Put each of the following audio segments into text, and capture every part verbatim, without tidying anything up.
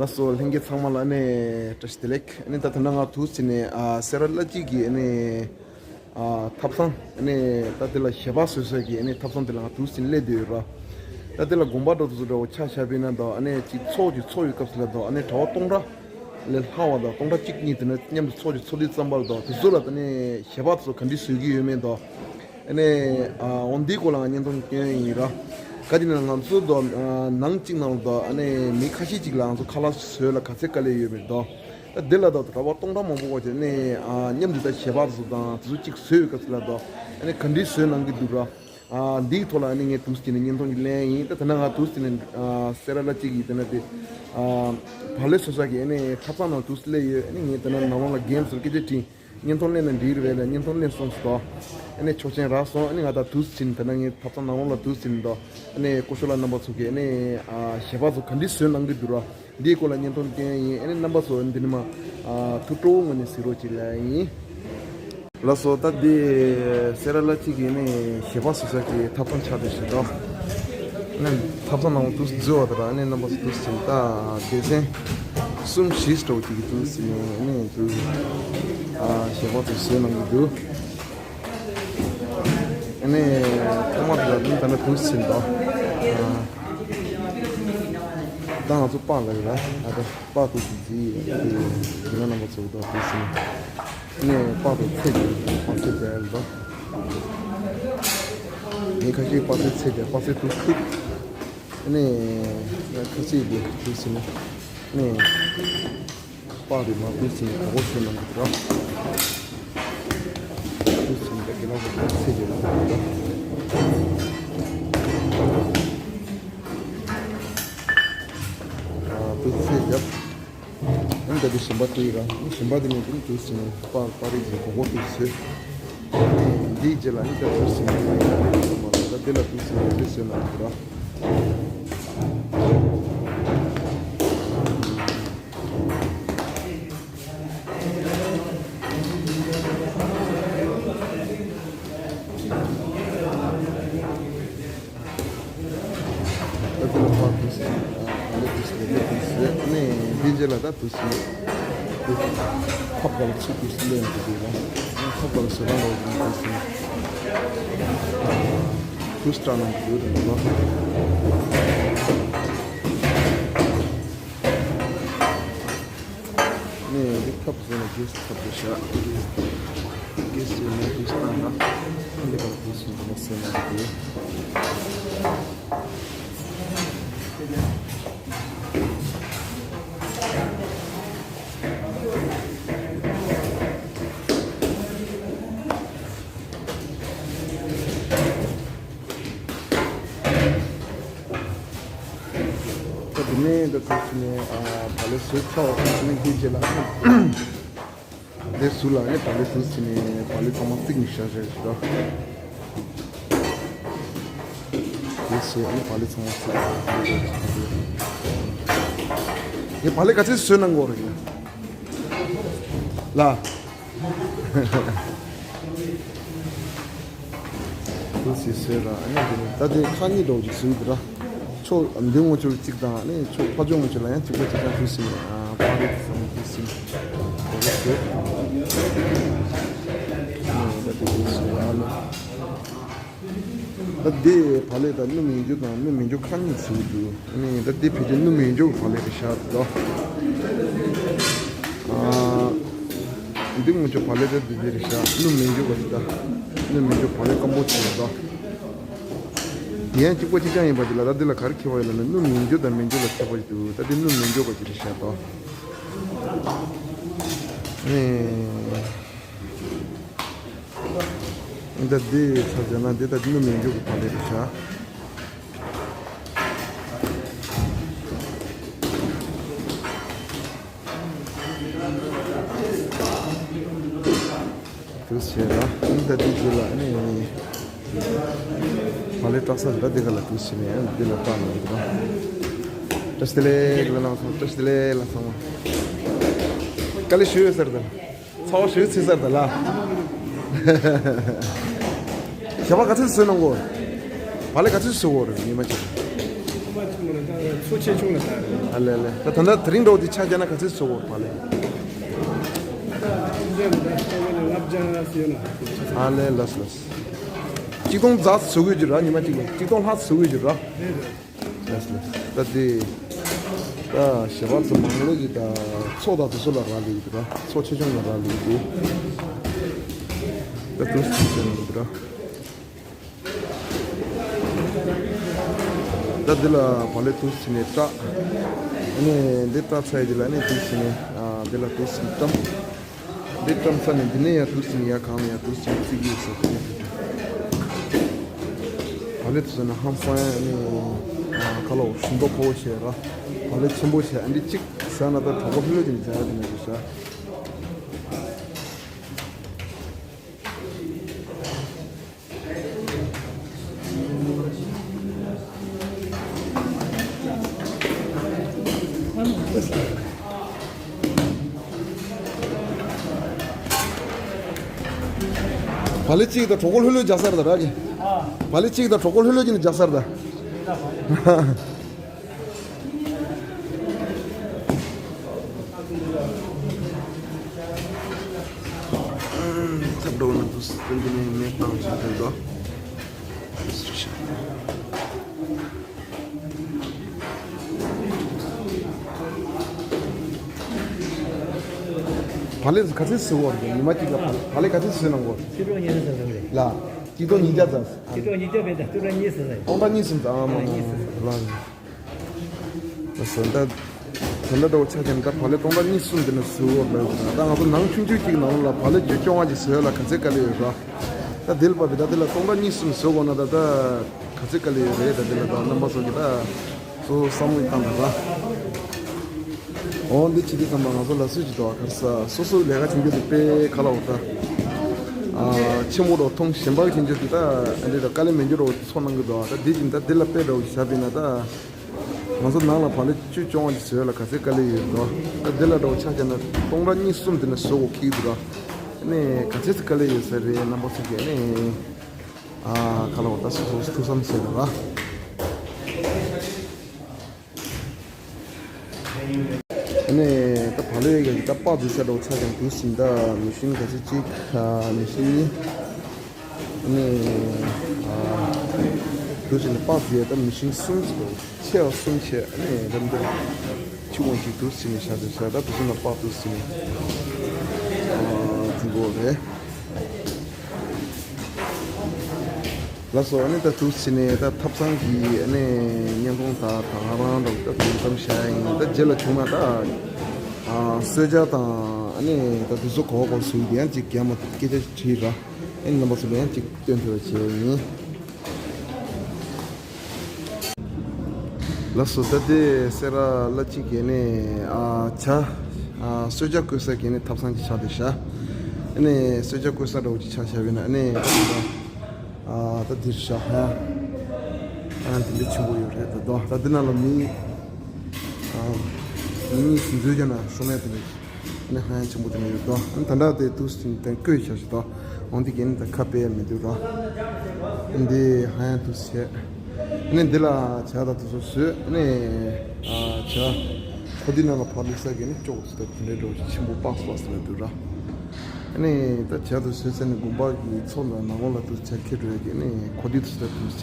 སོ་ལྷན་རྒྱས་ཚང་མ་ལ་ཨ་ནི་བཀྲ་ཤིས་བདེ་ལེགས། ཨ་ནི་ད་ཐ་ན་ང་དུས་ཚོད་ནས་ཨ་སེ་ར་བླ་སྤྱི་གི་ཨ་ནི་ཨ་ཐབ་ཚང་ཨ་ནི་ད་དེ་ལ་ཞལ་པར་བཟོ་ས་གི་ཨ་ནི་ཐབ་ཚང་དེ་ལ་ང་དུས་ཚོད་ནས་སླེབས་བསྡད་ཡོད་ར། ད་དེ་ལ་དགོན་པ་འགྲོ་དུས་ཚོད་འདྲ་བོ་ཆ་བཞག་པ་ཡིན་ན་ད་ཨ་ནི་གཅིག་ཚོགས་ཀྱི་ཚོགས་ཡོད་སྐབས་སུ་ལ་ད་ཨ་ནི་གྲྭ་པ་སྟོང་ཕྲག་ལས་ལྷག་པ་ད་སྟོང་ཕྲག་གཅིག་གཉིས་དེ་ནས་མཉམ་དུ་ཚོགས་ཀྱི་ཚོགས་དུས་ཙམ་པ་ལ་ད་དེ་ཚོ་ལ་ད་ཨ་ནི་ཞལ་པར་དེ་ཚོ་ག་འདྲ་བཟོ་གི་ཡོད་མེད་ད། ཨ་ནི་ཨ་འོ་འདིའི་སྐོར་ལ་ང་བརྙན་ཐུང་སྟོན་ཡིན་ར། ག་ཅི་ན་ང་ཚོ་དོ་ཨ་ནང་གཅིག་ནང་ལ་དོ་ཨ་ནི་མི་ཁ་ཤས་ཅིག་ལ་ང་ཚོ་ཁ་ལག་བཟོས་ལ་ག་ཚད་དཀའ་ལས་ཡོད་མེད་དོ། ད་འདི་ལ་དོ་གྲྭ་པ་སྟོང་ཕྲག་མང་པོ་བ་ཅིག་ནི་ཨ་མཉམ་དུ་ད་ཞལ་པར་བཟོ་དང་དེ་ཚོ་གཅིག་བཟོས་ཡོད་ག་ཚོད་ལ་དོ་ཨ་ནི་ག་འདྲའི་བཟོས་གནང་གི་འདུག་ར། ཨ་འདིའི་ཐོག་ལ་ཨ་ནི་ངས་དུས་ཚོད་ནས་བརྙན་ཐུང་ཅིག་ལེན་ཡིན། ད་དེ་ན་ང་དུས་ཚོད་ནས་ཨ་སེ་ར་བླ་སྤྱི་གི་དེ་ན་དེ་ཨ་བག་ལེབ་བཟོ་ས་གི་ཨ་ནི་ཐབ་ཚང་ནང་དུས་ཚོད་སླེབས་ཡོད། ཨ་ནི་ངས་དེ་ན་ནང་ལོགས་ལ་རྒན་ཚོར་སྐད་ཆ་དྲིས། བརྙན་ཐུང་ལེན་ན་འགྲིག་རེད་པས་ལ། བརྙན་ཐུང་ལེན་སོང་ཟེར་དོ། ཨ་ནི་ཆོག་མཆན་རག་སོང་། ཨ་ནི་ང་ད་དུས་ཕྱིན་ད་ནང་ངའི་ཐབ་ཚང་ནང་ལོགས་ལ་དུས་ཕྱིན་དོ། ཨ་ནི་ཀོ་ཤོ་ལ་རྣམ་པ་ཚོ་གིས་ཨ་ནི་ཨ་ཞལ་པར་ཚོ་ག་འདྲ་བཟོས་གནང་གི་འདུག་ར། འདིའི་སྐོར་ལ་བརྙན་ཐུང་སྟོན་ཡིན། ཨ་ནི་རྣམ་པ་ཚོ་འདི་ནི་མ་ཨ་ཐུགས་སྤྲོ་བོ་ངོས་ནས་གཟིགས་རོགས་གྱིས་ལ་ཡིན། ལགས་སོ། ད་འདི་སེ་ར་བླ་སྤྱི་གི་ཨ་ནི་ཞལ་པར་བཟོ་ས་གི་ཐབ་ཚང་ཆགས་བསྡད་ཤག་དོ། ཨ་ནི་ཐབ་ཚང་ནང་དུ་འཛུལ་བ་དང་ཨ་ནི་རྣམ་པ་ཚོ་དུས་ཕྱིན་ད་སྡེ་ཚན་གསུམ་བཞི་འདྲ་བོ་ཅིག་གི་དུས་ཕྱིན་ནས་ཨ་ནི་དུ་ཨ་ཞལ་པར་དུ་བཟོས་གནང་གི་འདུག་ཨ་ནི་ཐོག་མར་ལ་ནི་ད་ནི་དུས་ཕྱིན་དང་། ཨ་ད་ང་ཚོ་པར་ལ་ཡོད་ལ། ཨ་ད་པར་དུ་ཅིག་བརྗེ་ཡོད། དེ་དེ་ང་རྣམ་པ་ཚོ་དང་དུས་ཕྱིན་ནས་པར་དུ་ཚད་ཀྱི་པར་ཚད་བྱས་ལ། ངས་ཁ་ཤས་པར་ཚད་ཚད་བྱས་པར་ཚད་དུ་ཐུག་ཨ་ནི་ཁ་ཤས་དེ་དུས་ཕྱིན་ནས་ཨ་ནི། པར་རིས་མ་བུད་ཟིན་གོ་གོ་ཤོད་ནང་གི་ར། བུད་ཟིན་ད་གི་ལ་གོ་ཚེ་རྒྱབ་ལ་གོ་ར། བུད་ཚེ་རྒྱབ། ཨ་ནི་ད་དེ་ཞིམ་པ་དེ་ར། ཞིམ་པ་དེ་ནས་དེ་བུད་ཟིན་པར་པར་རིས་ཀྱི་གོ་གོ་དེ་ཟོས། འདིའི་རྗེས་ལ་ནི་ད་བུད་ཟིན་ད་དེ་ལ་བུད་ཟིན་རེ་ཟོས་ནང་གི་ར། ད་དེ་ལ་པར་དུ་ཟེར། ཨ་ལེ་དུ་ཟེར་ལེ་དུ་ཟེར་ནས་འདི་རྗེས་ལ་ད་དུ་ཟེར། ཁབ་ག་ལ་ཚུད་དུ་ཟེར་ལེ་ཡང་དུ་ཟེར་ལ། ཁབ་ག་ལ་ཟེར་ལ་ལ་དུ་ཟེར། དུ་སྟྲ་ནང་དུ་ལ། ནས་འདི་ཁབ་བཟོས་ནས་གེ་སི་ཁབ་དེ་བཞག་གེ་སི་ནས་དུས་བཏང་ན་འདི་ཁབ་དུས་སུ་འདི་ནས་སེ་ན་འདི། ད་དེ་ནས་ད་དུས་ནས་ཨ་བག་ལེབ་བཟོས་ཚར་བ་དང་ནི་དེ་རྗེས་ལ་དེ་ཟུར་ལ་ནི་བག་ལེབ་བཟོས་ཚར་ནས་བག་ལེབ་ཚང་མ་བརྩིགས་ནས་བཞག་བཞག་ཞིག་ད། དེ་བཟོས་ཨ་ནི་བག་ལེབ་ཚང་མ་བརྩིགས། དེ་བག་ལེབ་ག་ཚོད་བཟོས་གནང་དགོས་རེད་ལ། དུས་སུ་བཟོས་ར། ཨ་ནི་འདི་ནི་ད་དེ་ཁག་གཉིས་འདྲ་བོ་ཅིག་བཟོས་འདུག་ར། ཕྱོགས་མདུན་ངོས་ཕྱོགས་གཅིག་དང་ཨ་ནི་ཕྱོགས་ཕ་ཕྱོགས་ངོས་ཕྱོགས་ལ་ཡང་གཅིག་པ་གཅིག་རྐྱང་དུས་སུ་ཨ་པར་རིས་བཟོས་དུས་སུ་འདྲ་བོ་བཟོས། ཨ་ནི་ད་དེ་དུས་སུ་ཨ་ནི། ད་འདི་བག་ལེབ་དང་སྣུམ་ཡོད་རྒྱུ་དང་སྣུམ་མེད་རྒྱུ་ཁག་གཉིས་བཟོས་འདུག་ཨ་ནི་ད་འདི་ཕལ་ཆེར་སྣུམ་ཡོད་རྒྱུ་བག་ལེབ་རེད་ཤག་འདུག་ཨ་འདི་ངོ་ཆོ་བག་ལེབ་ད་འདི་འདི་རེད་ཤག་སྣུམ་མེད་རྒྱུ་བ་འདི་ད། སྣུམ་མེད་རྒྱུ་བག་ལེབ་སྐམ་པོ་བྱས་འདུག་དེ་ཡང་གཅིག་པ་གཅིག་རྐྱང་ཡིན་པ་འདི་ལ་ད་འདི་ལ་ག་རེ་ཁྱད་པར་ཡོད་ལབ་ན་སྣུམ་ཡོད་རྒྱུ་དང་མེད་རྒྱུ་ལ་ཁྱད་པར་ཞིག་འདུག་ད་འདི་སྣུམ་མེད་རྒྱུ་བ་ཅིག་རེད་ཤག་འདུག་ཨ་ནི། འདི་འདི་ཚར་བྱས་ན་འདི་ད་སྣུམ་མེད་རྒྱུ་གི་བག་ལེབ་རེད་ཤག་དུས་བྱས་ལ་འདི་ད་འདི་རྗེས་ལ་ཨ་ནི་བག་ལེབ་བཀྲ་ས་འདི་ད་འདི་ག་ལ་དུས་བྱས་ནས་འདི་ལ་བཏང་ནས་འདུག་བཀྲ་ཤིས་བདེ་ལེགས་ལ་ལངས་སོང་། བཀྲ་ཤིས་བདེ་ལེགས་ལ་ཚང་མ། དཀའ་ལས་ཞུ་ཡོད་ཟེར་ད། ཚ་བ་ཞུ་ཚེ་ཟེར་ད་ལ། ཞལ་པར་ག་ཚོད་བཟོས་གནང་གོ། བག་ལེབ་ག་ཚོད་བཟོ་གོ་རེད་ཉི་མ་གཅིག་ཚོ་ཆེ་ཆུང་ལ་ལྟ་རེད། ཨ་ལས་ལས། ད་ད་ལྟ་དེ་རིང་འདྲ་བོ་དེ་ཆ་བཞག་ན་ག་ཚོད་བཟོ་དགོས་རེད་བག་ལེབ། ཨ་ལས་ལགས་ལགས། གཅིག་སྟོང་ཙམ་བཟོ་དགོས་ཀྱི་རེད། ཉི་མ་གཅིག་ལ་གཅིག་སྟོང་ལྷག་བཟོ་དགོས་ཀྱི་རེད། ལགས་ལགས། ད་དེ་ད་ཞལ་པར་ཚོ་མང་ལོས་ཀྱི་ད་ཚོགས་དང་དེ་ཚོ་ལ་རག་ལས་ཀྱི་རེད། ཚོགས་ཆེ་ཆུང་ལ་རག་ལས་ཀྱི་རེད། ད་དུང་ཞིག་བྱས་ན་འགྲིག་གི་རེད། ད་འདི་ལ་བག་ལེབ་འདུག་ཟེར་ནས་བཀྲ། ཨ་ནི་འདི་བཀྲ་ཚར་ཡི་འདི་ལ་ནི་འདུག་ཟེར་ནས་ཨ་འདི་ལ་འདུག་ཟེར་ནས་བཀྲམ། འདི་བཀྲམ་ཚར་ནས་འདི་ནས་ཡར་འདུག་ཟེར་ནས་ཡར་གང་ལ་ཡར་འདུག་ཟེར་ནས་བརྩིགས་ཡོད་ཟེར་ནས། བག་ལེབ་ཟེར་ན་ཧང་སང་ཨ་ནི་ཨ་ཁ་ལོ་ཞིམ་པོ་ཕོ་བོ་བྱས་ར། བག་ལེབ་ཆེན་པོ་བྱས། ཨ་འདི་གཅིག་ཟ་ན་ད་གྲོགས་པོ་ལྷོད་ལྷོད་ཀྱི་ནས་ཟ་ཡ་དེ་ནས་རེད་ཤག་བག་ལེབ་གཅིག་དང་གྲོགས་པོ་ལྷོད་ལྷོད་རྒྱག་ས་རེད་ད་ར་གི། བག་ལེབ་གཅིག་དང་གྲོགས་པོ་ལྷོད་ལྷོད་ཀྱི་ནས་རྒྱག་ས་རེད་ད། ཐབ་འགྲོ་ན་དུས་སྟོན་དུ་ནས་མེ་བཏང་བྱས་ཏེ་འགྲོ། བག་ལེབ་ག་ཚོད་བཟོ་དགོས་རེད། ཉི་མ་གཅིག་ལ་བག་ལེབ་ག་ཚོད་བཟོས་གནང་དགོས་རེད། ཕྱི་དྲོ་ཉིན་ཟ་ཟ་རེད། ལ། སྤྱི་ཚོགས་ཉིས་བརྒྱ་ཙམ། ཕྱི་དྲོ་ཉིས་བརྒྱ་མེད་ད་སྤྱི་དྲོ་གཉིས་ཟ་ཟ་རེད། སྟོང་ཕྲག་གཉིས་གསུམ་ཙམ་ཨ་མ་མ་ལ། ད་སོ་ད་ད་ལྟ་འདྲ་བོ་ཆ་བཞག་ན་ད་བག་ལེབ་སྟོང་ཕྲག་གཉིས་གསུམ་དེ་ན་བཟོ་དགོས་རེད། ད་ང་ཚོ་ནང་ཆུང་ཆུང་གཅིག་ནང་ལ་བག་ལེབ་བཅུ་བཅོ་ལྔ་ཅིག་བཟོ་ཡ་ལ་ག་ཚོད་དཀའ་ལས་ཡོད་རེད། ད་དེ་ལ་བབས་པས་ད་དེ་ལ་སྟོང་ཕྲག་གཉིས་གསུམ་བཟོ་དགོས་ན་ད་ད་ག་ཚོད་དཀའ་ལས་ཡོད་རེད། ད་དེ་ལ་ད་རྣམ་པ་ཚོ་གི་ད་སོ་སོ་བསམ་བློ་བཏང་དང་ར། འོ་འདི་བྱེད་དུས་ཙམ་པ་ང་ཚོ་ལ་སུ་ཅིག་འདུག་ག་རེ་ཟ། སོ་སོའི་ལས་ཀ་བྱེད་རྒྱུ་དེ་དཔེ་ཁ་ལ་འོ་ད། ཨ་ཆེན་པོ་རོ་མཐོང་གཞན་པ་གི་བྱེད་རྒྱུ་དེ་ད་ཨ་འདྲེ་ད་དཀའ་ལས་མེད་རྒྱུ་རོ་ཚོར་གནང་གི་འདུག་ད་འདི་བཞིན་ད་འདི་ལ་དཔེ་འདྲ་བོ་ཞིག་བཞག་པས་ན་ད། ང་ཚོ་ནང་ལ་བག་ལེབ་བཅུ་བཅོ་ལྔ་ཅིག་བཟོས་ལ་ག་ཚོད་དཀའ་ལས་ཡོད་འདུག་ད་འདི་ལ་འདྲ་བོ་ཆ་བཞག་ན་སྟོང་ཕྲག་གཉིས་གསུམ་དེ་ན་བཟོ་དགོས་ཁེལ་འདུག་ར། ཨ་ནི་ག་ཚོད་ཅིག་དཀའ་ལས་ཡོད་ས་རེད། རྣམ་པ་ཚོ་གིས་ཨ་ནི་ཨ་ཁ་ལ་འོ་ད་སོ་སོ་ཐུགས་བསམ་བཞེས་དང་ར། ཨ་ནི་ད་བག་ལེབ་ཡ་གི་ད་པགས་བསྡུ་ས་འདྲ་བོ་ཆ་བཞག་དུས་ཙམ་ད་མི་ཤིན་ག་ཚོད་ཅིག་ཨ་མི་ཤིན་གཉིས། ཨ་ནི་ཨ་དུས་ཙམ་ད་པགས་བསྡུ་ཡ་ད་མི་ཤིན་གསུམ་ཅིག་འདུག་ཆེ་བ་གསུམ་བྱས། ཨ་ནི་ད་འདི་ཆུ་བོ་ཅིག་དུས་ཙམ་ནས་བཞག་དུས་ཙམ་ད་དུས་ཙམ་ད་པགས་དུས་ཙམ་ནས་ཨ་འཛིན་དགོས་རེད། ལགས་སོ། ཨ་ནི་ད་དུས་ཕྱིན་ནས་ད་ཐབ་ཚང་གི་ཨ་ནི་བརྙན་ཐུང་དང་ད་ང་རང་རང་ད་དུས་ཙམ་བྱ་ཡ་ཡིན། ད་རྗེས་ལ་བྱུང་ན་ད་ཨ་གསོལ་ཇ་དང་ཨ་ནི་ད་དུས་ཚོད་གོ་གོ་སུ་ཡང་ཅིག་རྒྱ་མ་སྐད་ཆ་དྲིས་ར། ཨ་ནི་རྣམ་པ་ཚོ་ལ་ཡང་ཅིག་སྟོན་ཐུབ་པ་བྱས་ཡིན། ལགས་སོ། ད་དེ་སེ་ར་བླ་སྤྱི་གི་ནི་ཨ་ཇ་ཨ་གསོལ་ཇ་བསྐོལ་ས་གི་ནི་ཐབ་ཚང་གི་ཆ་དེ་ཤ། ཨ་ནི་གསོལ་ཇ་བསྐོལ་ས་འདྲ་བོ་ཅིག་ཆ་བཞག་པ་ཡིན་ན་ཨ་ནི་ཨ་ད་འདིར་ཤ་ཧ་ཨ་དེ་འདྲ་ཆེན་པོ་ཡོད་རེད། ད་དོ་ད་འདི་ནང་ལ་མི་ཨ་མི་གཉིས་སུ་འཛུལ་རྒྱུ་ན་ཤོ་མེད་དེ་འདྲ། ཨ་ནི་ཧ་ཡང་ཆེན་པོ་དེ་འདྲ་ཡོད་དོ། ཨ་ནི་ད་འདྲ་དེ་དུས་སུ་དེ་བསྐོལ་བཞག་ཞིག་དོ། འོན་ཏེ་གན་ད་ཁ་སྤེལ་མི་འདུག་ར། འདི་ཧ་ཡང་དུ་བྱས། ཨ་ནི་འདི་ལ་ཇ་དང་དུ་སོ་བཟོས། ཨ་ནི་ཨ་ཇ་ཁོ་འདི་ནང་ལ་ཕར་བླུགས་ས་གི་ནི་ཅོག་ཙེ་དང་དེ་འདྲའི་འགྲོ་ཆེན་པོ་པགས་པགས་ཟེར་ནས་འདུག་ར། ཨ་ནི་ད་ཇ་དུ་བཟོས་ཚར་ནས་དགོན་པ་གི་ཚོགས་ལ་ནང་ལོགས་ལ་དུ་ཇ་འཁྱེར་འགྲོ་ཡ་གི་ཨ་ནི་ཁོ་འདི་དུ་ས་དུ་ཕྱིན་ནས་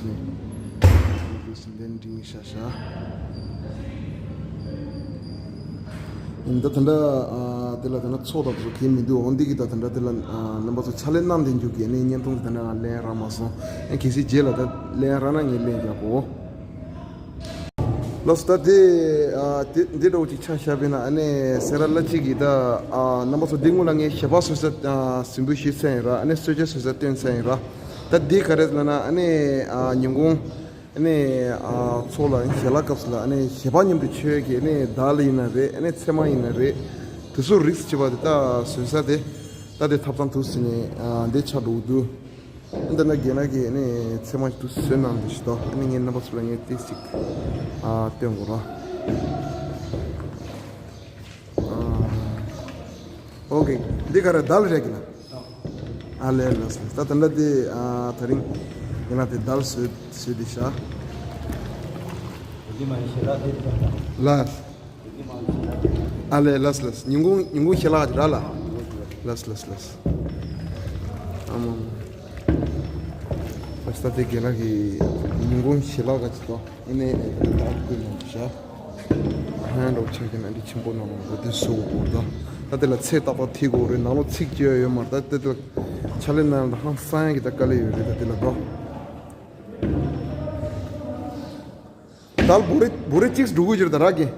དུ་ཟིན་ལྡན་འབྲིང་ཤ་ཤ། ཡིན་ད་དེ་འདྲ་ཨ་དེ་ལ་དེ་འདྲ་ཚོགས་དང་དེ་ཚོ་གལ་མི་འདུག་འོན་ཏེ་གི་ད་དེ་འདྲ་དེ་ལ་ཨ་རྣམ་པ་ཚོ་ཕྱག་ལས་གནང་བསྡད་རྒྱུ་གི་ཨ་ནི་བརྙན་ཐུང་གི་དེ་འདྲ་ང་ལེན་རག་མ་སོང་། ཨ་གལ་སྲིད་རྗེས་ལ་ད་ལེན་རག་ན་ངས་ལེན་རྒྱག་གོ། ལགས་སོ། ད་དེ་ཨ་དེ་འདི་འདྲ་བོ་ཅིག་ཆ་བཞག་པས་ན་ཨ་ནི་སེ་ར་བླ་སྤྱི་གི་ད་ཨ་རྣམ་པ་ཚོ་འདི་སྔོན་ལ་ངས་ཞལ་པར་བཟོ་ས་ཨ་ཟིན་བུ་ཞུས་ཚར་ཡིན་ར། ཨ་ནི་གསོལ་ཇ་བཟོ་ས་སྟོན་ཚར་ཡིན་ར། ད་འདི་ག་རེ་ཟེར་ན་ཨ་ནི་ཨ་ཉིན་གུང་ཨ་ནི་ཨ་ཚོགས་ལ་ཞལ་ལག་སྐབས་སུ་ལ་ཨ་ནི་ཞལ་པར་མཉམ་དུ་མཆོད་ཀྱི་ཨ་ནི་དར་ལ་ཡིན་ན་རེད། ཨ་ནི་ཚེར་མ་ཡིན་ན་རེད། དེ་ཚོ་རིགས་བྱེད་པ་དེ་ད་བཟོ་ས་དེ་ད་དེ་ཐབ་ཚང་དུ་ཟིན་ནས་ཨ་འདི་ཆགས་འགྲོ་གི་འདུག་ཨ་འདི་ན་རྒན་ལགས་ཀྱིས་ཨ་ནི་ཚེར་མ་དུ་བཟོས་གནང་འདུག་ཞིག་དོ། ཨ་ནི་ངས་རྣམ་པ་ཚོ་ལ་ངས་ཏོག་ཙམ་ཅིག་ཨ་སྟོན་དགོས་ར། ཨོ་ཀེ། འདི་ག་རེ་དར་རེད་ཀྱི་ན། ཨ་ལས་ལས་ལས། ད་ད་ལྟ་དེ་ཨ་ད་རིང་ཡིན་ན་དེ་དར་བཟོས་བཟོས་དེ་ཤ། ལགས། ཨ་ལས། ལགས་ལགས། ཉིན་གུང་ཉིན་གུང་ཞལ་ལག་ཅིག་རག་ལགས། ལགས་ལགས་ལགས། ཨ་མ་མ། ལགས། ད་དེ་རྒན་ལགས་ཀྱི་ཉིན་གུང་ཞལ་ལག་ཅིག་དང་། ཨ་ནི་ད་ལྟ་བཀོད་གནང་བཞག་ཧན་འདྲ་ཆགས་ཀྱི་ན་འདི་ཆེན་པོ་ནང་ལ་འགྲོ་དུས་སུ་འོ་ད། ད་དེ་ལ་ཚེ་ཏག་ཏག་ཐིག་དགོས་རེད། ནང་ལོགས་ཚིག་ཅི་ཡོད་ཡོད་མ་རེད། ད་དེ་ལ་ཕྱག་ལས་གནང་ཡ་ད་ཧང་སང་ཡ་གི་ད་དཀའ་ལས་ཡོད་རེད། ད་དེ་ལ་ད། དལ་བོ་རེ་བོ་རེ་གཅིག་འགྲོ་གི་ཡོད་རེད་ད་ར་གི།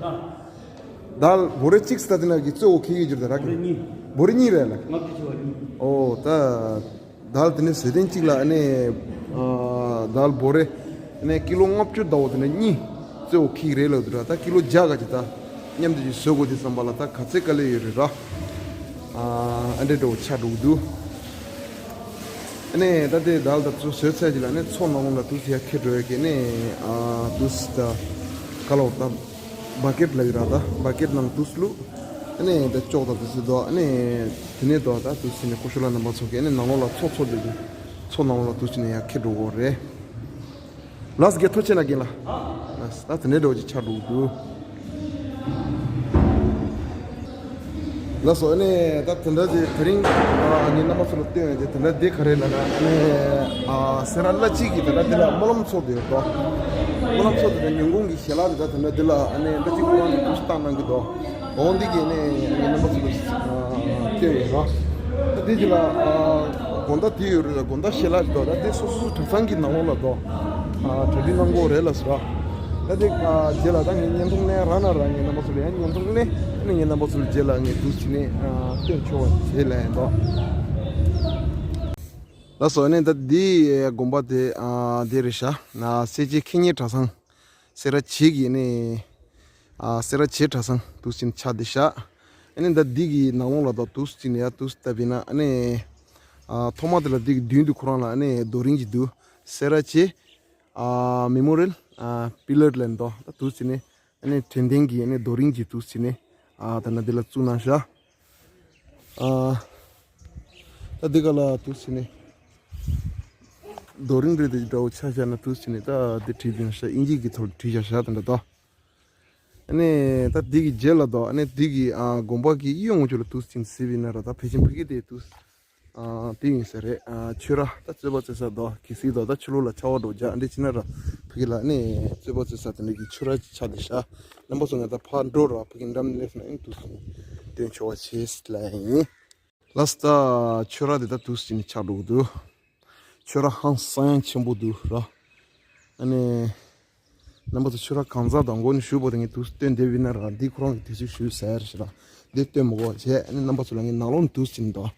དལ་བོ་རེ་གཅིག་ད་དེ་ན་གི་གཙོ་བོ་ཁེ་གི་ཡོད་རེད་ད་ར་གི། བོ་རེ་གཉིས་རེད་ལ། ཨོ་ད། དལ་དེ་ནས་བཟོས་ཐེངས་གཅིག་ལ་ཨ་ནི། ཨ་དལ་བོ་རེ་ཨ་ནི་ཀི་ལོ་ལྔ་བཅུ་ཟླ་བོ་དེ་ནས་གཉིས་གཙོ་བོ་ཁེ་གི་རེད་ལ་འདུག་ར། ད་ཀི་ལོ་བརྒྱ་ག་ཅིག་ད་མཉམ་དུ་ཅིག་བཟོ་དགོས་དེ་བསམ་པ་ལ་ད་ག་ཚད་དཀའ་ལས་ཡོད་རེད་ར། ཨ་ཨ་འདྲེ་འགྲོ་ཆ་འགྲོ་གི་འདུག་ཨ་ནི་ད་ལྟའི་དལ་ད་ཚོ་བཟོས་ཚར་གྱི་ལ་ནི་མཚོ་ནང་ལ་དུས་ཡ་ཁེ་འགྲོ་ཡ་གི་ནི། ཨ་དུས་ད་ག་ལ་འོ་ད་བ་ཀེད་ལ་ཡོད་ར། ད་བ་ཀེད་ནང་དུས་བླུགས། ཨ་ནི་ད་ཅོག་ད་དུས་སུ་དོ། ཨ་ནི་དེ་ནས་དོ་ད་དུས་སུ་ནི་ཀོ་ཤོ་ལ་རྣམ་པ་ཚོ་གི་ཨ་ནི་ནང་ལོགས་ལ་མཚོ་མཚོ་དེ་གི་མཚོ་ནང་ལོགས་ལ་དུས་སུ་ནི་ཡ་ཁེ་འགྲོ་གོ་རེད། ལགས་སོ། རྒན་ཐུགས་རྗེ་གནང་རྒན་ལགས། ལགས་སོ། ད་དེ་འདྲའི་འདྲ་བོ་ཅིག་ཆགས་འགྲོ་གི་འདུག་ལགས་སོ། ཨ་ནི་ད་དེ་འདྲ་ཅིག་དེ་རིང་ཨ་ངས་རྣམ་པ་ཚོ་ལ་སྟོན་ཡོད་དེ་དེ་འདྲ་འདི་ག་རེ་ལབ་ན། ཨ་ནི་ཨ་སེ་ར་བླ་སྤྱི་གི་དེ་འདྲ་འདི་ལ་སྨོན་ལམ་ཚོགས་བསྡད་ཡོད་དོ། སྨོན་ལམ་ཚོགས་བསྡད་དེ་ཉིན་གུང་གི་ཞལ་ལག་དེ་ད་དེ་འདྲ་འདི་ལ་ཨ་ནི་བླ་སྤྱི་ཁོ་རང་གིས་གཏོང་བཏང་གནང་གི་འདུག་འོ་འདི་གི་ནི་ངས་རྣམ་པ་ཚོ་ལ་སྟོན་ཡོད་ར། ད་འདི་གི་ལ་དགོང་དག་དེ་ཡོད་རེད། དགོང་དག་ཞལ་ལག་ཅིག་འདུག་ད་འདི་སོ་སོ་སོ་གྲྭ་ཚང་གི་ནང་ལོགས་ལ་འདུག་གྲ་སྒྲིག་གནང་དགོས་རེད་ལ་ཟེར་ར། ད་འདི་རྗེས་ལ་ད་ངས་བརྙན་ཐུང་ལེན་ར་ན་ར། ངས་རྣམ་པ་ཚོ་ལ་ཡང་བརྙན་ཐུང་ལེན་ནས་ངས་རྣམ་པ་ཚོ་ལ་རྗེས་ལ་ངས་འདུག་བྱས་ནས་སྟོན་ཆོག་པ་བྱས་ལ་ཡང་འདུག་ལགས་སོ། ཨ་ནི་ད་འདི་དགོན་པ་དེ་འདི་རེད་ཤག་སེར་བྱེས་ཁེ་གཉེར་གྲྭ་ཚང་། སེ་ར་བྱེས་ཀྱི་ནི། ཨ་སེ་ར་བྱེས་གྲྭ་ཚང་དུ་ཕྱིན་ཆགས་བསྡད་ཤག་ཨ་ནི་ད་འདི་གི་ནང་ལོགས་ལ་ད་དུ་ཕྱིན་ཡ་དུ་ལྟ་བས་ན་ཨ་ནི། ཨ་ཐོག་མ་དེ་ལ་འདི་གི་མདུན་དུ་ཁོ་རང་ལ་ཨ་ནི་རྡོ་རིང་གཅིག་འདུག་སེ་ར་བྱེས་ཨ་མེ་མོ་རི་ཡལ་ཨ་པི་ལར་ལབ་འདུག་ད་དུ་ཕྱིན་ནས་ཨ་ནི་དྲན་རྟེན་གྱི་ཨ་ནི་རྡོ་རིང་གཅིག་དུ་ཕྱིན་ནས་ཨ་ད་ན་འདི་ལ་བཙུགས་གནང་ཤག་ཨ་ད་འདི་ག་ལ་དུ་ཕྱིན་ནས། རྡོ་རིང་རེད་དེ་འདྲ་བོ་ཆ་བཞག་ན་དུས་ཕྱིན་ནས་ད་འདི་བྲིས་ཡོད་ཤག་དབྱིན་ཇི་གི་ཐོག་བྲིས་བཞག་ཤག་དེ་འདྲ་དོ། ཨ་ནི་ད་འདི་གི་རྗེས་ལ་དོ། ཨ་ནི་འདི་གི་ཨ་དགོན་པ་གི་གཡས་ངོས་ཕྱོགས་ལ་དུས་ཕྱིན་གཟིགས་པ་ཡིན་ན་ར། ད་ཕལ་ཆེར་ཕ་གི་དེ་དུས་ཨ་དེ་ཡིན་ས་རེད། ཨ་ཆོས་ར་ད་རྩོད་པ་རྩོད་ས་དོ། གལ་སྲིད་དོ་ད་ཕྱི་ལོགས་ལ་ཆར་པ་འདྲ་བོ་རྒྱག་འདི་བྱས་ན་ར། ཕ་གི་ལ་ཨ་ནི་རྩོད་པ་རྩོད་ས་དེ་འདྲ་གི་ཆོས་ར་ཅིག་ཆགས་བསྡད་ཤག་རྣམ་པ་ཚོ་ང་ད་ཕར་འགྲོ་ར། ཕ་གི་འགྲམ་སླེབས་ན་ཨ་ནི་དུས་ཕྱིན་ནས་སྟོན་ཆོག་པ་བྱེད་ལ་ཡིན། ལགས་སོ། ད་ཆོས་ར་དེ་ད་དུས་ཕྱིན་ནས་ཆགས་འགྲོ་གི་འདུག་ཆོས་ར་ཧང་སང་ཡང་ཆེན་པོ་འདུག་ར། ཨ་ནི། རྣམ་པ་ཚོ་ཆོས་ར་གང་ཟག་དང་མགོ་ནས་ཞུ་བོ་དེ་ངས་དུས་སྟོན་བསྡད་པ་ཡིན་ན་ར། འདི་ཁོ་རང་གི་དུས་ཚོད་ཞུས་ཟེར་ཞེས་ར། འདི་སྟོན་མི་དགོས་བྱས། ཨ་ནི་རྣམ་པ་ཚོ་ལ་ངས་ནང་ལོགས་ནས་དུས་ཕྱིན་དང་།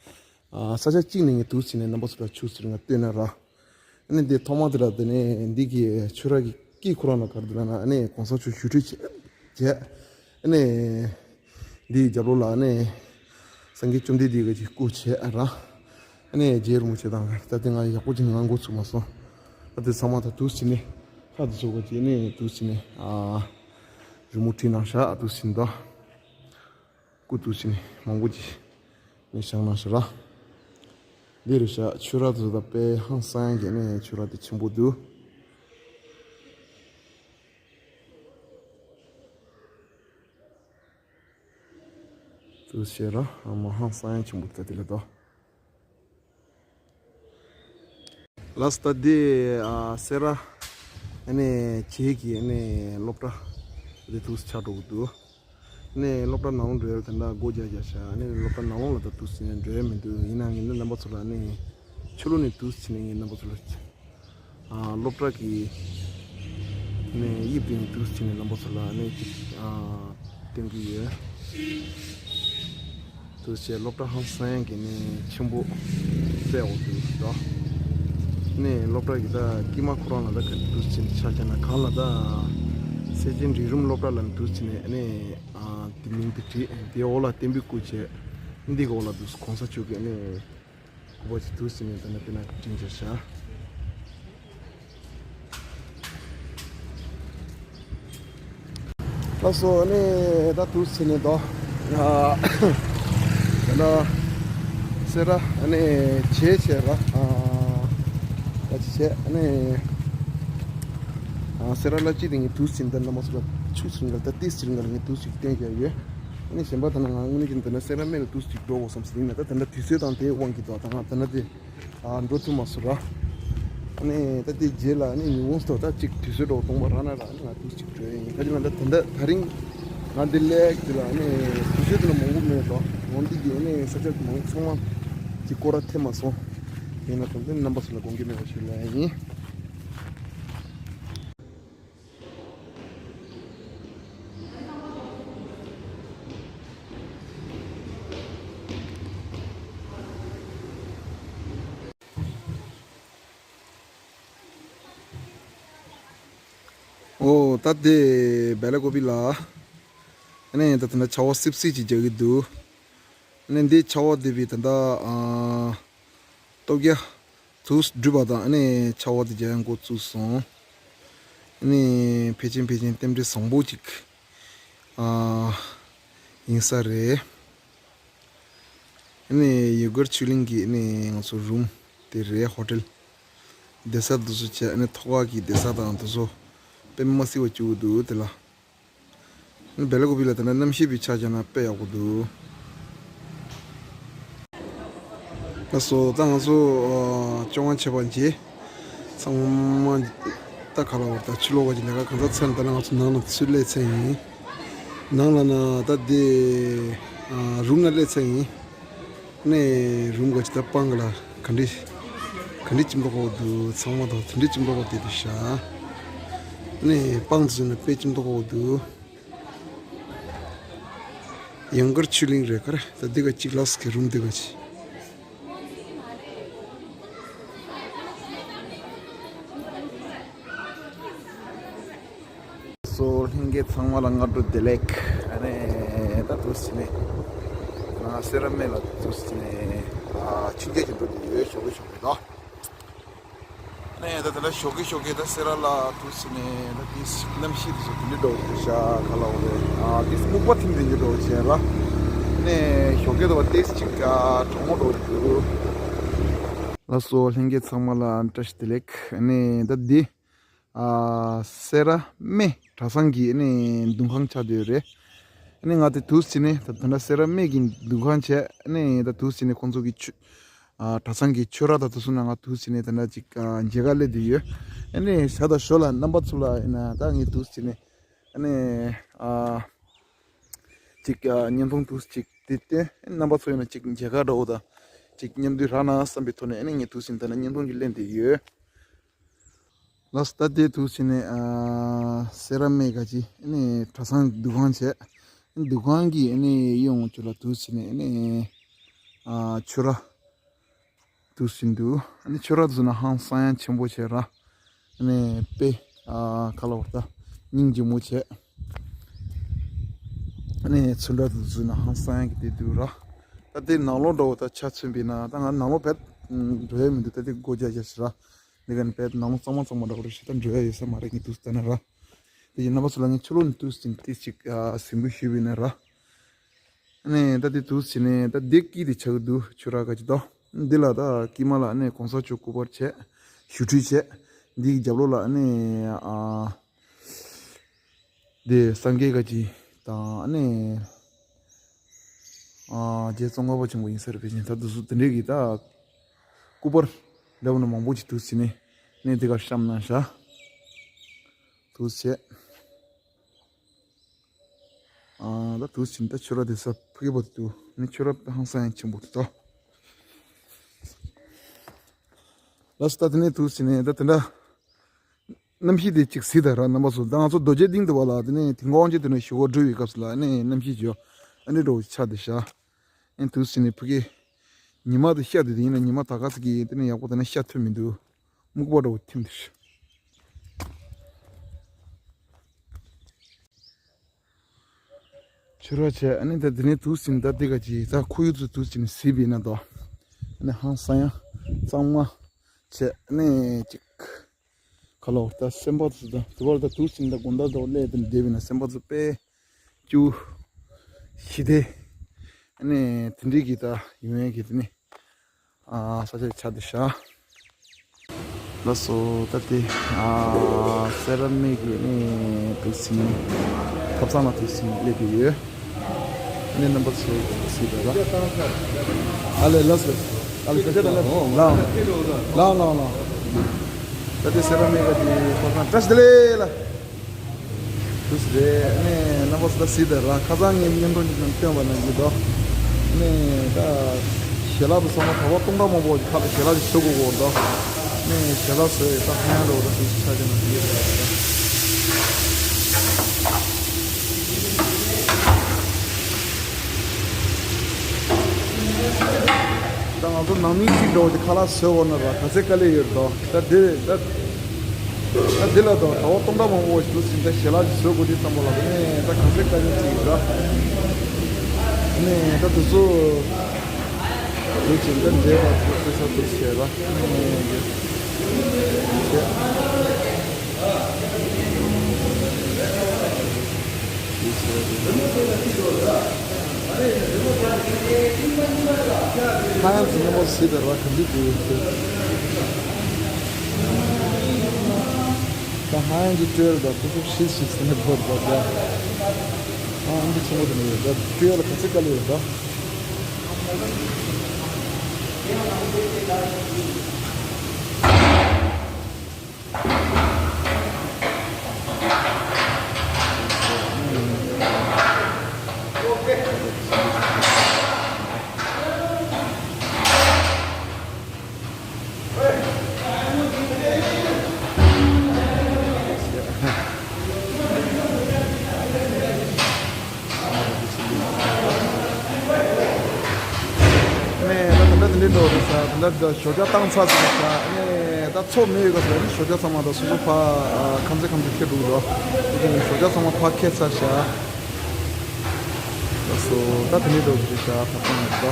ཨ་ས་ཆ་གཅིག་ནས་ངས་དུས་ཕྱིན་ནས་རྣམ་པ་ཚོ་ལ་ཆུ་ཚོད་ང་སྟོན་ན་ར། ཨ་ནི་འདི་ཐོག་མ་དེ་ལ་དེ་ནས་འདི་གི་ཆོས་ར་གི་སྐད་ཁོ་རང་ལ་ག་རེ་འདུག་ལབ་ན། ཨ་ནི་གོང་ས་མཆོག་ཞུ་ཁྲིད་བྱས་བྱས། ཨ་ནི་འདིའི་རྒྱབ་ལོགས་ལ་ཨ་ནི་སངས་རྒྱས་བཅོམ་ལྡན་འདས་ཀྱི་སྐུ་བྱས་ར། ཨ་ནི་རྗེ་རིན་པོ་ཆེ་དང་ད་ལྟ་ང་ཡག་པོ་ཅིག་ངང་འགོ་ཚུགས་མ་སོང་། ད་དེ་ཚང་མ་ད་དུས་ཕྱིན་ནས་ལྷ་དེ་ཚོ་ག་ཅིག་ནས་དུས་ཕྱིན་ནས་ཨ་རི་མོ་བྲིས་གནང་ཤག་དུས་ཕྱིན་དང་། སྐུ་དུས་ཕྱིན་ནས་མང་པོ་ཅིག་ནས་བཞེངས་གནང་ཤག་ར། འདི་རེད་ཤག་ཆོས་ར་དེ་ཚོ་ད་དཔེ་ཧང་སང་གི་ནས་ཆོས་ར་དེ་ཆེན་པོ་འདུག་དུས་ཕྱིན་ར་མ་ཧང་སང་ཆེན་པོ་ད་དེ་ལ་དོ། ལགས་སོ། ད་འདི་ཨ་སེ་ར་ཨ་ནི་བྱེས་ཀྱི་ཨ་ནི་སློབ་གྲྭ་འདི་དུས་ཆགས་འགྲོ་གི་འདུག་ཨ་ནི་སློབ་གྲྭ་ནང་ལོགས་འགྲོ་ཡ་ད་ལྟ་སྒོ་རྒྱག་རྒྱག་ཤག་ཨ་ནི་སློབ་གྲྭ་ནང་ལོགས་ལ་ད་དུས་ཕྱིན་ནས་འགྲོ་ཡ་མི་འདུག་ཡིན་ནའང་ངས་ནི་རྣམ་པ་ཚོ་ལ་ཨ་ནི་ཕྱི་ལོགས་ནས་དུས་ཕྱིན་ནས་ངས་རྣམ་པ་ཚོ་ལ་ཨ་སློབ་གྲྭ་གི་ནས་དབྱིབས་དེ་ནས་དུས་ཕྱིན་ནས་རྣམ་པ་ཚོ་ལ་ཨ་ནི་ཅིག་ཨ་སྟོན་གྱི་ཡོད། དུས་ཕྱིན་སློབ་གྲྭ་ཧང་སང་གི་ནས་ཆེན་པོ་དཔེ་འོ་དུས་དོ། ནས་སློབ་གྲྭ་གི་ད་དཀྱིལ་མ་ཁོ་རང་ལ་ད་ག་དུས་ཕྱིན་ཆ་བཞག་ན་གང་ལ་ད་སེར་བྱེས་འབྲིང་རིམ་སློབ་གྲྭ་ལ་དུས་ཕྱིན་ནས་ཨ་ནི་ཨ་དེ་མིང་དེ་བྲིས། དེའི་འོག་ལ་བསྟན་པའི་སྐུ་བྱས། འདི་གི་འོག་ལ་དུས་གོང་ས་མཆོག་གི་ཨ་ནི་སྐུ་པར་ཅིག་དུས་ཕྱིན་ནས་ད་ནི་དེ་ན་བྲིས་བཞག་ཤག་ལགས་སོ། ཨ་ནི་ད་དུས་ཕྱིན་ནས་དོ། ཨ་ད་ན་སེ་ར་ཨ་ནི་བྱེས་བྱས་ར། ཨ་ད་ཅི་བྱས་ཨ་ནི་ ཨ་སེ་ར་ལ་ཅི་དེ་ངས་དུས་ཟིན་ད་རྣམ་པ་ཚོ་ལ་ཆུ་ཟིན་ག་ད་ཏིས་ཟིན་ག་ལ་ངས་དུས་ཅིག་སྟོན་རྒྱག་ཡོད། ཨ་ནི་གཞན་པ་ད་ན་ང་དངོས་གནས་ཀྱི་ད་ན་སེ་ར་སྨད་ལ་དུས་ཅིག་འགྲོ་དགོས་བསམ་ཟིན་ན་ད་ད་ན་དུས་ཚོད་དང་དེའི་དབང་གིས་ད་ད་ང་ད་ན་དེ་ཨ་འགྲོ་ཐུབ་མ་སོང་ར། ཨ་ནི་ད་དེ་རྗེས་ལ་ཨ་ནི་ཉིན་གུང་སྟོད་ད་ཅིག་དུས་ཚོད་འགྲོ་གཏོང་པ་རག་ན་ར་ཨ་ནི་ང་དུས་ཅིག་འགྲོ་ཡིན། ཁ་ཅིག་ང་ད་ད་ད་ད་རིང་ང་འདི་ལེགས་དེ་ལ་ཨ་ནི་དུས་ཚོད་དེ་ལ་མང་པོ་མེད་དོ། འོན་ཏེ་གི་ཨ་ནི་ས་ཆ་མང་ཚང་མ་གི་སྐོར་ར་ཐེབས་མ་སོང་། ཡིན་ན་ད་ལྟ་རྣམ་པ་ཚོ་ལ་དགོངས་འགལ་མེད་པ་ཞིག་ལ་ཡིན། ཨོ་ད་དེ་སྦེ་ལ་ཀོ་པི་ལ། ཨ་ནི་ད་ད་ལྟ་ཆར་པ་སིབ་སིབ་ཅིག་རྒྱག་གི་འདུག་ཨ་ནི་འདི་ཆར་པ་དེ་བི་ད་ལྟ་ཨ་སྟོབས་རྒྱ་དུས་འགྲུབ་པ་དང་ཨ་ནི་ཆར་པ་དེ་རྒྱག་ཡང་འགོ་བཙུགས་སོང་། ཨ་ནི་ཕལ་ཆེར་ཕལ་ཆེར་རྟེན་འབྲེལ་བཟང་པོ་ཅིག་ཨ་ཡིན་ས་རེད། ཨ་ནི་ཡུ་གུར་ཆོས་གླིང་གི་ཨ་ནི་ང་ཚོ་རུམ་དེ་རེད། ཧོ་ཊེལ་བསྡད་ས་དེ་ཚོ་བྱས་ཨ་ནི་ཐོག་ཁ་གི་བསྡད་ས་དང་དེ་ཚོ་དཔེ་མ་སྲིད་པ་བཅུག་འདུག་དེ་ལ། ཨ་ནི་སྦེ་ལ་ཀོ་པི་ལ་དེ་འདྲ་གནམ་གཤིས་པའི་ཆ་བཞག་ན་དཔེ་ཡག་པོ་འདུག་ལགས་སོ། ད་ང་ཚོ་ཨ་བཅོ་ལྔ་བྱས་པ་རྗེས་ཚང་མ་ད་ག་ལ་བར་ད་ཕྱི་ལོགས་པ་གི་ལས་ཀ་གང་ཚ་ཚར་ནས་ད་ལྟ་ང་ཚོ་ནང་ལ་ཚུར་སླེབས་ཚར་ཡིན། ནང་ལ་ན་ད་དེ་ཨ་རུམ་ལ་སླེབས་ཚར་ཡིན། ནས་རུམ་ག་ཅི་ད་སྤང་ག་ལ་ག་འདྲི་ག་འདྲི་ཅིག་མདོག་ཁ་པོ་འདུག་ཚང་མ་དང་དེ་འདྲི་ཅིག་མདོག་ཁ་པོ་དེ་འདུག་ཤག་ནས་སྤང་ཚུལ་ན་དཔེ་ཅིག་མདོག་ཁ་པོ་འདུག་ཡང་དཀར་ཆོས་གླིང་རེད་ཀ་རེ། ད་འདི་ག་ཅིག་ལགས་ཀྱི་རུམ་འདི་ག་ཅིག་སོ་ལྷན་རྒྱས་ཚང་མ་ལ་སྔ་དྲོ་བདེ་ལེགས། ཨ་ནི་ད་དུས་ཚོད་ནས་ང་སེ་ར་སྨད་ལ་དུས་ཚོད་ནས་ཨ་ཆུ་རྐྱལ་གྱི་འགྲོ་དུས་ཡོད་ཞོགས་ཀྱི་ཞོགས་ཀྱི་དོ། ཨ་ནི་ད་དེ་ལ་ཞོགས་ཀྱི་ཞོགས་ཀྱི་ད་སེ་ར་ལ་དུས་ཚོད་ནས་ད་དེ་གནམ་གཤིས་དེ་ཚོ་དེ་འདྲ་འགྲོ་གི་ཤག་ག་ལ་འོ་རེད། ཨ་དེ་སྨུག་པ་ཐིམ་དེ་འདྲ་འགྲོ་གི་ཤག་ར། ཨ་ནི་ཞོགས་ཀྱི་ད་བ་ཏེས་ཅིག་གྲང་མོ་འགྲོ་གི་འདུག་ལགས་སོ་ལྷན་རྒྱས་ཚང་མ་ལ་བཀྲ་ཤིས་བདེ་ལེགས། ཨ་ནི་ད་འདི། ཨ་སེ་ར་སྨད་གྲྭ་ཚང་གི་ཨ་ནི་འདུ་ཁང་ཆགས་བསྡད་ཡོད་རེད། ཨ་ནི་ང་དེ་དུས་ཕྱིན་ནས་ད་ད་ལྟ་སེ་ར་སྨད་ཀྱི་འདུ་ཁང་བྱས། ཨ་ནི་ད་དུས་ཕྱིན་ནས་ཁོང་ཚོ་གི་ཆོས་ཨ་གྲྭ་ཚང་གི་ཆོས་ར་དང་དེ་ཚོ་ནང་ང་དུས་ཕྱིན་ནས་ད་ལྟ་ཅིག་ཨ་མཇལ་ཁ་སླེབས་བསྡད་ཡོད། ཨ་ནི་ཞག་དང་ཞོར་ལ་རྣམ་པ་ཚོ་ལ་ཡིན་ན་ད་ངས་དུས་ཕྱིན་ནས་ཨ་ནི་ཨ་ཅིག་ཨ་བརྙན་ཐུང་དུས་ཅིག་དེ་བསྟན། རྣམ་པ་ཚོ་ཡིན་ན་ཅིག་མཇལ་ཁ་འདྲ་བོ་དང་ཅིག་མཉམ་འདུས་རག་ན་བསམ་པའི་ཐོག་ནས་ཨ་ནི་ངས་དུས་ཕྱིན་ད་ལྟ་བརྙན་ཐུང་ཅིག་ལེན་བསྡད་ཡོད། ལགས་སོ། ད་དེ་དུས་ཕྱིན་ནས་ཨ་སེ་ར་སྨད་ག་ཅི་ཨ་ནི་གྲྭ་ཚང་འདུ་ཁང་བྱས། འདུ་ཁང་གི་ཨ་ནི་གཡས་འོང་ཅུ་ལ་དུས་ཕྱིན་ནས་ཨ་ནི་ཨ་ཆོས་ར་དུས་ཕྱིན་འདུག་ཨ་ནི་ཆོས་ར་དུས་ན་ཧང་སང་ཡང་ཆེན་པོ་བྱས་ར། ཨ་ནི་དཔེ་ཨ་ག་ལ་བར་ད་སྙིང་རྗེ་མོ་བྱས། ཨ་ནི་ཚུར་འདྲ་དུས་ན་ཧང་སང་ཡང་གི་དེ་འདུག་ར། ད་དེ་ནང་ལོགས་འདྲ་བོ་ད་ཆ་མཚོན་པས་ན་ད་ང་ནང་ལོགས་བེད་འགྲོ་ཡ་མི་འདུག་ད་དེ་སྒོ་རྒྱག་རྒྱག་ཞིག་ར། འདི་ག་ནི་བེད་ནང་ལོགས་གཙང་མ་གཙང་མ་འདྲ་བོ་རེད་ཤག་ད་འགྲོ་ཡ་ཡོད་ས་མ་རེད། ངས་དུས་ལྟ་ན་ར། དེ་ཡིན་རྣམ་པ་ཚོ་ལ་ངས་ཕྱི་ལོགས་ནས་དུས་ཟིན་ཏིས་ཅིག་ཨ་གཟིགས་འབུལ་ཞུས་པ་ཡིན་ན་ར། ཨ་ནི་ད་དེ་དུས་ཕྱིན་ནས་ད་དེ་དཀྱིལ་དེ་ཆགས་ཀྱི་འདུག་ཆོས་ར་ག་ཅི་དོ། འདི་ལ་ད་དཀྱིལ་མ་ལ་ཨ་ནི་གོང་ས་མཆོག་སྐུ་པར་བྱས། ཞུ་ཁྲི་བྱས། འདིའི་རྒྱབ་ལོགས་ལ་ཨ་ནི་ཨ་དེ་སངས་རྒྱས་ག་ཅི་དང་ཨ་ནི་ཨ་རྗེ་ཙོང་ཁ་པ་ཆེན་པོ་ཡིན་ས་རེད། ཕལ་ཆེར་ད་དུ་སུ་དེ་འདྲས་ཀྱི་ད་སྐུ་པར་ལབ་ན་མང་པོ་ཅིག་དུས་ཕྱིན་ནས་ཨ་ནི་དེ་གར་བཤམས་གནང་ཤག་དུས་བྱས། ཨ་ད་དུས་ཕྱིན་ད་ཆོས་ར་དེ་ས་ཕ་གི་བ་དུ་ནི་ཆོས་ར་ཧང་སང་ཡང་ཆེན་པོ་དུ་ད། ལགས་སོ། ད་དེ་ནས་དུས་ཕྱིན་ནས་ད་དེ་འདྲ་གནམ་གཤིས་དེ་ཅིག་གཟིགས་དང་ར་རྣམ་པ་ཚོ། ད་ང་ཚོ་རྡོ་རྗེ་གདན་དུ་བ་ལ་དེ་ནས་དེ་དབང་ཆེན་དུ་ནས་ཞུ་སྒོ་འགྲུལ་བའི་སྐབས་སུ་ལ་ནས་གནམ་གཤིས་ཅིག་ཨ་ནི་འདྲ་བོ་ཆགས་བསྡད་ཤག་ཨེ་དུས་ཕྱིན་ནས་ཕ་གི་ཉི་མ་དེ་ཤར་དུས་དེ་ཡིན་ན་ཉི་མ་ད་ག་ཚོད་ཀྱི་དེ་ནས་ཡག་པོ་དེ་ནས་ཤར་ཐུབ་མི་འདུག་སྨུག་པ་འདྲ་བོ་ཐིམ་དུས། ཆུ་ར་བྱས་ཨ་ནི་ད་དེ་ནས་དུས་ཟིན་ད་འདི་ག་ཅི་ད་ཁོར་ཡུག་ཚོ་དུས་ཟིན་ཟིན་པའི་ན་དོ། ཨ་ནི་ཧང་སང་ཡང་གཙང་མ་བྱས་ཨ་ནི་ཅིག་ཁ་ལོ་ད་སེམས་པ་ཚོ་ད་དུ་བར་ད་དུས་ཟིན་ད་དགོང་དག་དོ་ལས་དེ་བསྡད་པའི་ན་སེམས་པ་ཚོ་དཔེ་སྐྱིད་ཞི་བདེ་ཨ་ནི་དེ་འདྲའི་གི་ད་ཡོང་ཡས་གི་དེ་ནི། ཨ་ས་ཆ་ཆ་དེ་ཤ། ལགས་སོ། ད་ལྟ་ཨ་སེ་ར་མིག་གི་ནི་དུས་ཚོད་ནི་ཐབ་ཚང་ལ་དུས་ཚོད་ནི་སླེབས་ཀྱི་ཡོད། ནི་རྣམ་པ་ཚོ་གཟིགས་པ་ལ། ཨ་ལེ་ལགས་སོ། ཨ་ལེ་ཁ་ཤས་དང་ལགས་ལགས་ལགས་ལགས། ད་ལྟ་སེ་ར་མིག་གི་ཐབ་ཚང་བཀྲ་ཤིས་བདེ་ལེགས་ལ། དུས་རེད། ནས་རྣམ་པ་ཚོ་ད་གཟིགས་དང་ལ། ཁ་སང་ངའི་བརྙན་ཐུང་ཅིག་ནང་བཏོན་པ་ནང་བཞིན་དོ། ནས་ད་ཞལ་ལག་དུ་ཚང་མ་གྲྭ་པ་སྟོང་ཕྲག་མང་པོ་ཁ་ལ་ཞལ་ལག་ཅིག་བཟོ་དགོས་དགོས་དོ། ནས་ཞལ་ལག་བཟོ་ཡི་ད་ཧན་རོ་ད་དུས་ཆ་ཅན་ནང་ཡོད་རེད། ད་ང་ཚོ་ནང་མི་གཅིག་འགྲོ་གི་ཁ་ལག་བཟོ་དགོས་ན་ར་ག་ཚད་དཀའ་ལས་ཡོད་དོ། ད་འདི་ད། ད་འདི་ལ་དང་གྲྭ་པ་སྟོང་ཕྲག་མང་པོ་ཞིག་འདུག་ཟིན། ད་ཞལ་ལག་ཅིག་བཟོ་དགོས་དུས་ཙམ་པ་ལ་ནས་ད་ག་ཚད་དཀའ་ངལ་ཅིག་ཡོད་ར། ནས་ད་དུས་ཚོད་འདུག་ཅིག་ད་འདྲེས་པ་ཚོ་ཚོད་ས་དུ་བྱས་ར། ནས་བྱས། ཁ་ཡང་ཚིག་སྙན་མོ་ཟིག་དེ་ར་ག་འདི་དེ་ཡོད་ཚེ། ད་ཧ་ཡང་གི་སྤྲེལ་དང་ཁུ་ཁུ་ཤིག་ཤིག་ཟེར་ནས་བོར་བ་ད། ཨ་ཨང་ཀི་ཆེན་པོ་དེ་ནས་ཡོད་ད། སྤྲེལ་ལ་ག་ཚོད་དཀའ་ལས་ཡོད་ད། ནས་ད་ད་ལྟ་དེ་འདྲའི་འགྲོ་རེད་ས། ད་ལྟ་ཞོགས་ཇ་བཏང་ཚར་ཟིན་ས། ནས་ད་ཚོགས་མི་ཡོད་ག་ས་ནི་ཞོགས་ཇ་ཚང་མ་ད་སོ་སོ་ཕ་ཨ་ཁམས་ཚེ་ཁམས་ཚེ་ཁྱེར་འགྲོ་རོགས། དེ་ནས་ཞོགས་ཇ་ཚང་མ་ཕ་ཁྱེར་ཚར་ཤག་ལགས་སོ། ད་དེ་འདྲའི་འགྲོ་རེད་ཤག་ད་ཚང་མ་ད།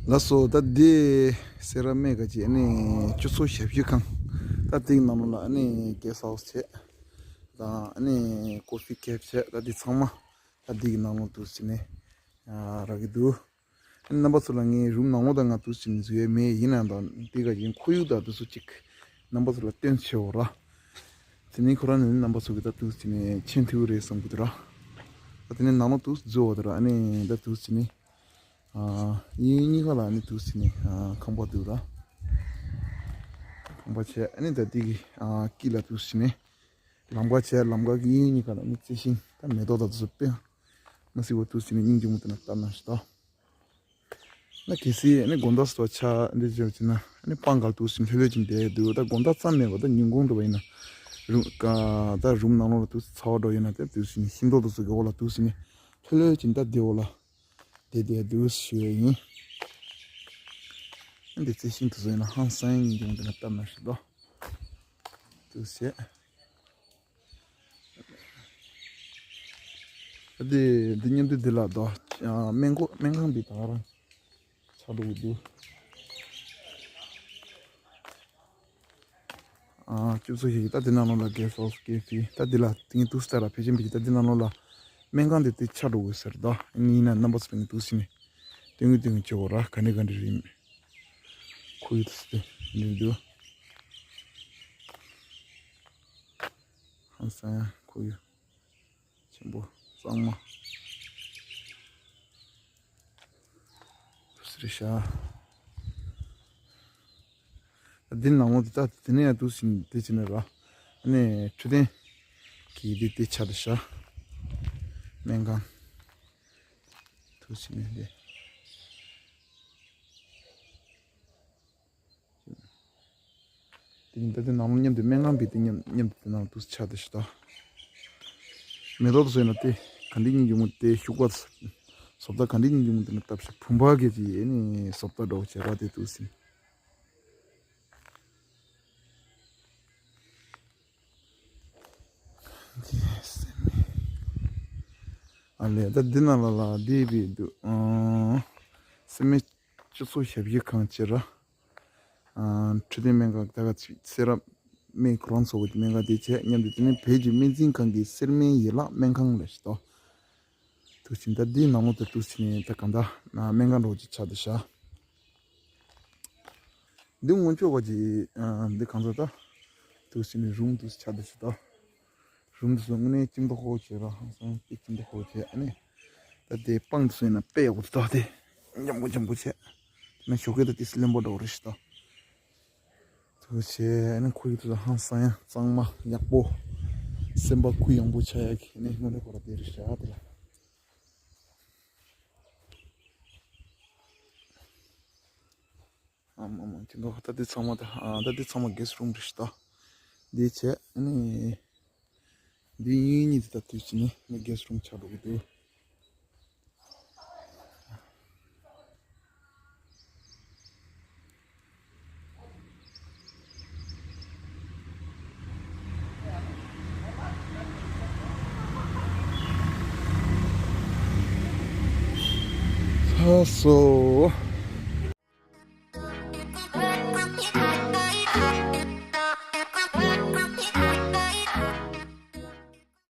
ལགས་སོ། ད་འདི་སེ་ར་མིག་གི་ཨ་ནི་སྤྱི་ཚོགས་ཞབས་ཞུ་ཁང་། ད་དེའི་ནང་ལོགས་ལ་ཨ་ནི་གེ་སི་ཧའུ་སི་བྱས་དང་ཨ་ནི་ཀོ་ཧྥི་ཁེབ་བྱས། ད་འདི་ཚང་མ་ད་འདི་གི་ནང་ལོགས་འདུག་ཟེར་ནས་རག་གི་འདུག་རྣམ་པ་ཚོ་ལ་ངའི་རུམ་ནང་ལོགས་དང་ང་འདུག་ཟེར་ནས་བཟོས་མེད། ཡིན་ནའང་ད་འདི་ག་ཡིན་ཁོར་ཡུག་དང་འདི་ཚོ་གཅིག་རྣམ་པ་ཚོ་ལ་སྟོན་ཆེ་བོ་ར། དེ་ནས་ཁོ་རང་ནས་རྣམ་པ་ཚོ་གི་ད་འདུག་ཟེར་ནས་མཆན་ཐུབ་རེད་བསམ་གི་འདུག་ར། ད་དེ་ནས་ནང་ལོགས་འདུག་འཛུལ་བ་དང་ར། ཨ་ནི་ད་འདུག་ཟེར་ནས། ཨ་གཡས་གཡོན་གཉིས་ཀ་ལ་ནི་འདུག་ཟེར་ནས་ཨ་ཁང་པ་འདུག་ར། ཁང་པ་བྱས། ཨ་ནི་ད་འདི་གི་ཨ་དཀྱིལ་ལ་འདུག་ཟེར་ནས་ལམ་ཁ་བྱས། ལམ་ཁ་གི་གཡས་གཡོན་གཉིས་ཀ་ལ་ནི་རྩི་ཤིང་ད་མེ་ཏོག་ད་འདི་ཚོ་དཔེ་མ་སྲིད་པ་འདུག་ཟེར་ནས་སྙིང་རྗེ་མོ་དེ་ན་ལྟ་ན་ཞིག་ད། ན་གལ་སྲིད་ནི་དགོང་དག་སོ་ཆ་འདི་བྱས་ན་ནི་སྤང་ག་འདུག་ཟེར་ནས་ལྷོད་ལྷོད་ཀྱིན་བསྡད་འདུག་ད་དགོང་དག་ཙམ་མེད་པ་ད་ཉིན་གུང་འདྲ་བ་ཡིན་ན་རུམ་ཀ་ད་རུམ་ནང་ལོགས་ལ་འདུག་ཚ་བ་འགྲོ་ཡོད་ན་དེ་འདུག་ཟེར་ནས་ཤིང་ཏོག་འདི་ཚོ་གི་འོག་ལ་འདུག་ཟེར་ནས་ལྷོད་ལྷོད་ཀྱིན་ད་འདི་འོག་ལ། དེ་དེ་དུས་ཞུ་ཡ་ཡིན། འདི་རྩི་ཤིང་དུ་བཟོས་ན་ཧང་སང་ཡིན་ཀྱང་འདི་ན་སྟབས་མ་ཞིག་ལོ། དུས་བྱས། དེ་འདི་མཉམ་དུ་འདི་ལ་དོ། སྨན་གོ་སྨན་ཁང་འདི་དང་རང་ཆགས་འགྲོ་གི་འདུག་ཨ་ཅུབ་སོ་ཞིག་ད་དེ་ནང་ལོགས་ལ་གེ་སོ་སི་ཀེ་ཕི་ད་དེ་ལ་དེང་དུས་ལྟར་ཕལ་ཆེར་ཕལ་ཆེར་ད་དེ་ནང་ལོགས་ལ་སྨན་ཁང་དེ་དེ་ཆགས་འགྲོ་གི་ཟེར། ད་ཡིན་ན་རྣམ་པ་ཚོ་ལ་ངས་འདུག་ཟེར་ནས་སྟོན་གི་སྟོན་གི་བྱེད་དགོས་ར། ག་ནས་ག་འདྲ་རེད། ཁོར་ཡུག་དེ་ཚོ་དེ་འདྲ་འདུག་ཧང་སང་ཁོར་ཡུག་ཆེན་པོ་གཙང་མ། དུས་རེད་ཤག་འདི་ནང་ལོགས་དེ་ད་དེ་ནས་ཡང་འདུག་ཟེར་ནས་དེ་བྱས་ནས་ར། ཨ་ནི་འཕྲོད་བསྟེན་གྱི་དེ་དེ་ཆགས་བསྡད་ཤག་སྨན་ཁང་འདུག་ཟེར་ནས་དེ། དེ་ཡིན་ད་དེ་ནང་ལོགས་མཉམ་དུ་སྨན་ཁང་བི་དེ་མཉམ་མཉམ་དུ་དེ་ནང་དུ་ཆགས་བསྡད་ཤག་ད། མེ་ཏོག་དེ་ཚོ་ཡིན་ན་དེ་ག་འདྲ་སྙིང་རྗེ་མོ་དེ་ཤུག་པ་བཟོ་ལྟ་ག་འདྲ་སྙིང་རྗེ་མོ་དེ་ན་བཏབ་ཤག་བུམ་པ་གས་ཀྱི་ཨེ་ནི་བཟོ་ལྟ་འདྲ་བོ་བྱས་ར་དེ་འདུག་ཟེར། ཨ་ལས་ད་འདི་ནང་ལ་ལ་འདི་བི་འདུག་ཨང་། སེ་མེ་སྤྱི་ཚོགས་ཞབས་ཞུ་ཁང་བྱས་ར། འཕྲོད་བསྟེན་སྨན་ཁང་ད་ག་ཅིག་སེ་ར་སྨན་ཁོ་རང་ཚོ་གི་སྨན་ཁང་དེ་བྱས། མཉམ་དུ་དེ་ནས་བོད་ཀྱི་སྨན་རྩིས་ཁང་གི་སེར་སྨན་ཡན་ལག་སྨན་ཁང་ལ་ཞིག་ཏོ། ཐུགས་ཆེན། ད་འདིའི་ནང་ལོགས་དེ་ཐུགས་ཆེན་ད་གང་ད་སྨན་ཁང་འདྲ་བོ་ཅིག་ཆགས་བསྡད་ཤག་འདི་སྔོན་ཆད་ཀྱི་འདི་གང་ཟག་ད་ཐུགས་ཆེན་རུམ་དུ་ཆགས་བསྡད་ཤག་ཏོ། རུམ་དུ་སོང་ནས་ཁྱིམ་ཐོག་ཁོ་བྱས་ར་ཧང་སང་དེ་ཁྱིམ་ཐོག་ཁོ་བྱས། ཨ་ནི་ད་དེ་སྤང་དུ་སོང་ན་དཔེ་ཡག་པོ་དེ་ད་དེ་འཇམ་པོ་འཇམ་པོ་བྱས། ད་ནི་ཞོགས་ཀས་ད་དེ་སི་ལེན་པོ་འདྲ་བོ་རེད་ཤག་ཏོ། ཐུགས་ཆེ། ཨ་ནི་ཁོ་ཡི་དུས་ཧང་སང་ཡ་གཙང་མ་ཡག་པོ། སེམས་པ་གུ་ཡངས་པོ་ཆགས་ཡ་གི་ནི་དངོས་གནས་ཁོ་ར་དེ་རེད་ཤག་དེ་ལ། ཨ་མ་མ་ཅི་འདུག་ད་འདི་ཚང་མ་ད་ཨ་ད་འདི་ཚང་མ་གེ་སི་རུམ་རེད་ཤག་ད། འདི་བྱས་ཨ་ནི། འདི་གཉིས་གཉིས་དེ་ད་དུས་ཕྱིན་ནས་ངའི་གེ་སི་རུམ་ཆགས་འགྲོ་གི་འདུག་ལགས་སོ།